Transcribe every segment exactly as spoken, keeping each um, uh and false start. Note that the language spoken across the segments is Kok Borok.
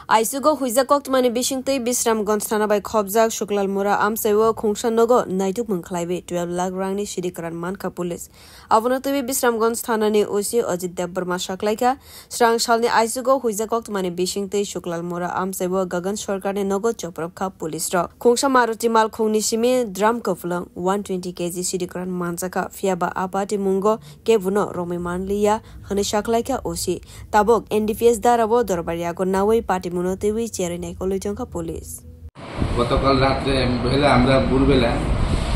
Aisugo huijak koktwmani bisingtwi Bisramganj thana bai khopjak Suklal Mura amchaio khungsa nogo naitukmung khlaiwi twelve lakh rangni sidikwran mankha police. Abono twiwi Bisramganj thanani O C Ajit Debbarma saklaikha, srang salni aisugo huijak koktwmani bisingtwi Suklal Mura amchaio Gagan Sarkarni nogo chopropkha police rok. Khungsa Maruti malkhungni simi drum kwplwng one twenty K G sidikwran manjakha, phiyaba a patimungo kebono romwi manliya, hwnwi saklaikha O C. Tabuk N D P S darao dorbar yago nawi patimungno twiwi cherwi naikolwi tongkha police. গতকাল রাত্রে বেলা আমরা ভোরবেলা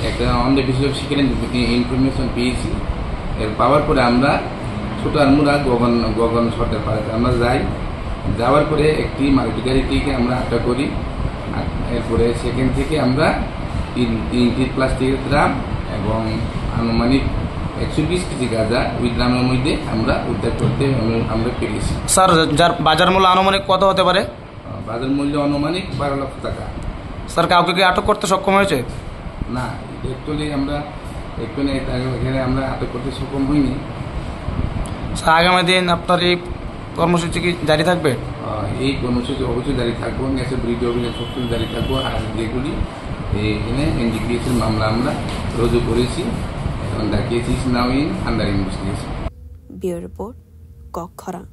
একটা on the basis of secret information পেয়েছি। এর পাওয়ার পরে আমরা ছোট আলমুরা গগন গগন সর্দার পাড়াতে আমরা যাই। যাওয়ার পরে একটি মারুতি গাড়িটিকে আমরা আটক করি। আর এরপরে সেখান থেকে আমরা তিন তিনটি প্লাস্টিকের ড্রাম এবং আনুমানিক একশো বিশ কেজি গাঁজা ওই ড্রামের মধ্যে আমরা উদ্ধার করতে আমরা আমরা পেরেছি। স্যার, যার বাজার মূল্য আনুমানিক কত হতে পারে? আহ, বাজার মূল্য আনুমানিক বারো লক্ষ টাকা। স্যার, কাউকে কি আটক করতে সক্ষম হয়েছে? না, অ্যাকচুয়ালি আমরা এখানে এখানে আমরা আটক করতে সক্ষম হইনি। স্যার, আগামী দিন আপনার এই কর্মসূচি কি জারি থাকবে? আহ, এই কর্মসূচি অবশ্যই জারি থাকবো। নেশা বিরোধী অভিযান সবসময় জারি থাকবো। আর যেগুলি এইখানে এনডিপিএস এর মামলা আমরা রুজু করেছি, এখন ডাকিয়েছি, is now in under investigation. Bureau Report, Kokkhorang.